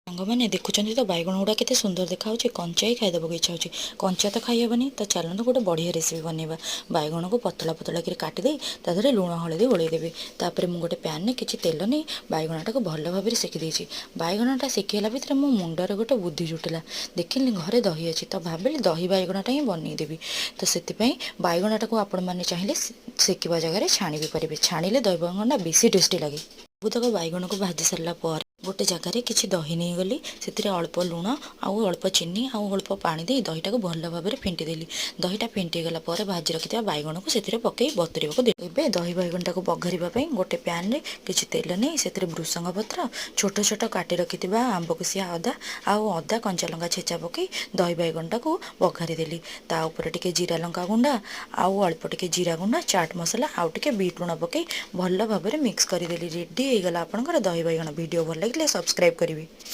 ସାଙ୍ଗମାନେ, ଦେଖୁଛନ୍ତି ତ ବାଇଗଣ ଗୁଡ଼ା କେତେ ସୁନ୍ଦର ଦେଖାହେଉଛି? କଞ୍ଚା ହିଁ ଖାଇଦେବାକୁ ଇଚ୍ଛା ହେଉଛି। କଞ୍ଚା ତ ଖାଇହେବନି, ତ ଚାଲନ୍ତୁ ଗୋଟେ ବଢ଼ିଆ ରେସିପି ବନେଇବା। ବାଇଗଣକୁ ପତଳା ପତଳା କରି କାଟିଦେଇ ତା ଦେହରେ ଲୁଣ ହଳଦୀ ଗୋଳେଇ ଦେବି। ତାପରେ ମୁଁ ଗୋଟେ ପ୍ୟାନ୍ରେ କିଛି ତେଲ ନେଇ ବାଇଗଣଟାକୁ ଭଲ ଭାବରେ ସେକି ଦେଇଛି। ବାଇଗଣଟା ସେକି ହେଲା ଭିତରେ ମୋ ମୁଣ୍ଡରେ ଗୋଟେ ବୁଦ୍ଧି ଜୁଟିଲା। ଦେଖିଲି ଘରେ ଦହି ଅଛି, ତ ଭାବିଲି ଦହି ବାଇଗଣଟା ହିଁ ବନେଇଦେବି। ତ ସେଥିପାଇଁ ବାଇଗଣଟାକୁ ଆପଣମାନେ ଚାହିଁଲେ ସେକିବା ଜାଗାରେ ଛାଣି ବି ପାରିବେ। ଛାଣିଲେ ଦହି ବାଇଗଣଟା ବେଶୀ ଟେଷ୍ଟି ଲାଗେ। ସବୁତକ ବାଇଗଣକୁ ଭାଜି ସାରିଲା ପରେ ଗୋଟେ ଜାଗାରେ କିଛି ଦହି ନେଇଗଲି। ସେଥିରେ ଅଳ୍ପ ଲୁଣ ଆଉ ଅଳ୍ପ ଚିନି ଆଉ ଅଳ୍ପ ପାଣି ଦେଇ ଦହିଟାକୁ ଭଲ ଭାବରେ ଫେଣ୍ଟି ଦେଲି। ଦହିଟା ଫେଣ୍ଟି ଗଲା ପରେ ଭାଜି ରଖିଥିବା ବାଇଗଣକୁ ସେଥିରେ ପକାଇ ବତୁରିବାକୁ ଦେଲି। ଏବେ ଦହି ବାଇଗଣଟାକୁ ବଘାରିବା ପାଇଁ ଗୋଟେ ପ୍ୟାନ୍ରେ କିଛି ତେଲ ନେଇ ସେଥିରେ ଭୃସଙ୍ଗ ପତ୍ର, ଛୋଟ ଛୋଟ କାଟି ରଖିଥିବା ଆମ୍ବକଷିଆ ଅଦା ଆଉ ଅଦା କଞ୍ଚା ଲଙ୍କା ଛେଚା ପକାଇ ଦହି ବାଇଗଣଟାକୁ ବଘାରି ଦେଲି। ତା ଉପରେ ଟିକେ ଜିରା ଲଙ୍କା ଗୁଣ୍ଡ ଆଉ ଅଳ୍ପ ଟିକେ ଜିରା ଗୁଣ୍ଡ, ଚାଟ୍ ମସଲା ଆଉ ଟିକେ ବିଟ୍ ଲୁଣ ପକାଇ ଭଲ ଭାବରେ ମିକ୍ସ କରିଦେଲି। ରେଡ଼ି ହେଇଗଲା ଆପଣଙ୍କର ଦହି ବାଇଗଣ। ଭିଡ଼ିଓ ଭଲ ଲାଗିଲେ ସବସ୍କ୍ରାଇବ୍ କରିବେ।